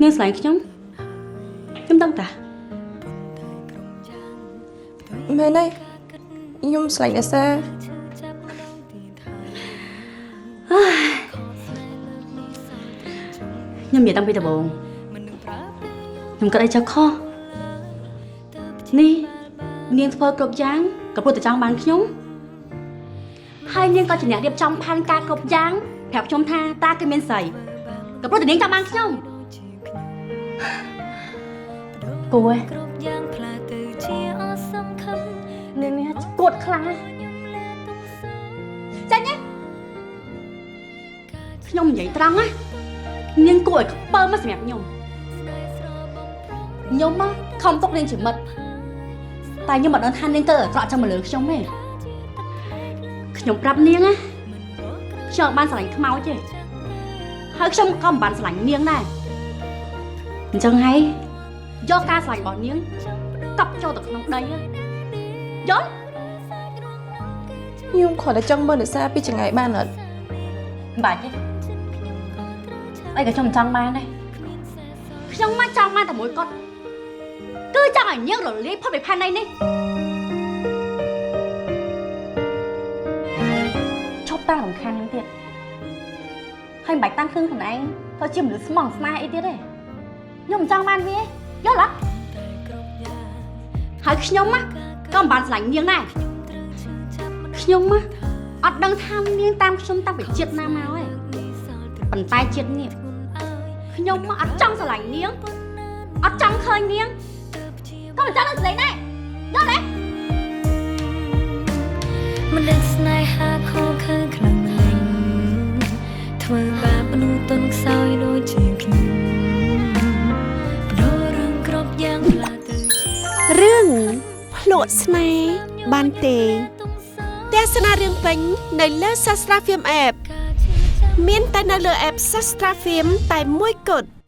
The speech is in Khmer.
នាងស្រឡាញ់ខ្ញុំខ្ញុំដឹងតា មែនទេខ្ញុំស្រឡាញ់អ្នកសា ខ្ញុំនិយាយតាំងពីដំបូងខ្ញុំគិតអីចុះខុសនេះនាងធ្វើគ្រប់យ៉ាងក៏ព្រោះតែចង់បានខ្ញុំហើយនាងក៏ជាអ្នករៀបចំផែនការគ្រប់យ៉ាងប្រាប់ខ្ញុំថាតាគេមានស្រីក៏ព្រោះតែនាងចង់បានខ្ញុំគួរ គ្រប់យ៉ាងផ្លាទៅជាអសង្ឃឹម នាងនេះគួតខ្លាំងណាស់ចាញ់ណាខ្ញុំនិយាយត្រង់ណានាងគួរឲ្យខ្ពើមមកសម្រាប់ខ្ញុំខ្ញុំមកខំទុកនាងជាមិត្តតែខ្ញុំមិនដឹងថានាងទៅអាក្រក់ចឹងមកលើខ្ញុំទេខ្ញុំប្រាប់នាងណាខ្ញុំអត់បានស្រឡាញ់ខ្មោចទេហើយខ្ញុំក៏មិនបានស្រឡាញ់នាងដែរអញ្ចឹងហើយយកការស្រឡាញ់របស់នាងកប់ចូលទៅក្នុងដីហ៎យល់ ខ្ញុំគ្រាន់តែចង់មើលអ្នកសាពីចង្ងាយបានអត់ មិនបាច់ទេអីក៏ខ្ញុំមិនចង់បានដែរខ្ញុំមកចង់បានតែមួយគាត់គឺចង់ឲ្យនាងរលាយផុតពីផែនដីនេះឈប់តាំងរំខាននឹងទៀតហើយមិនបាច់តាំងខ្លួនខ្លួនឯងទៅជាមនុស្សស្មោះស្នេហ៍អីទៀតទេខ្ញុំមិនចង់បានវាទេយល់អត់ហើយខ្ញុំណាក៏មិនបានស្រឡាញ់នាងដែរខ្ញុំណាអត់ដឹងថានាងតាមខ្ញុំតាំងពីជាតិណាមកទេ ប៉ុន្តែជាតិនេះខ្ញុំមកអត់ចង់ស្រឡាញ់នាងអត់ចង់ឃើញនាងក៏មិនចង់នឹងស្រីដែរយល់ទេ មិនដឹងស្នេហាខំខើខ្លាំងម្លេះធ្វើបាបមនុស្សទន់ខ្សោយដូចជាខ្ញុំបដូររឿងគ្រប់យ៉ាងផ្លាទៅជា រឿងភ្លក់ស្នេហ៍បានទេទស្សនារឿងពេញនៅលើ Sastra Film App មានតែនៅលើ app Sastra Film តែមួយគត់។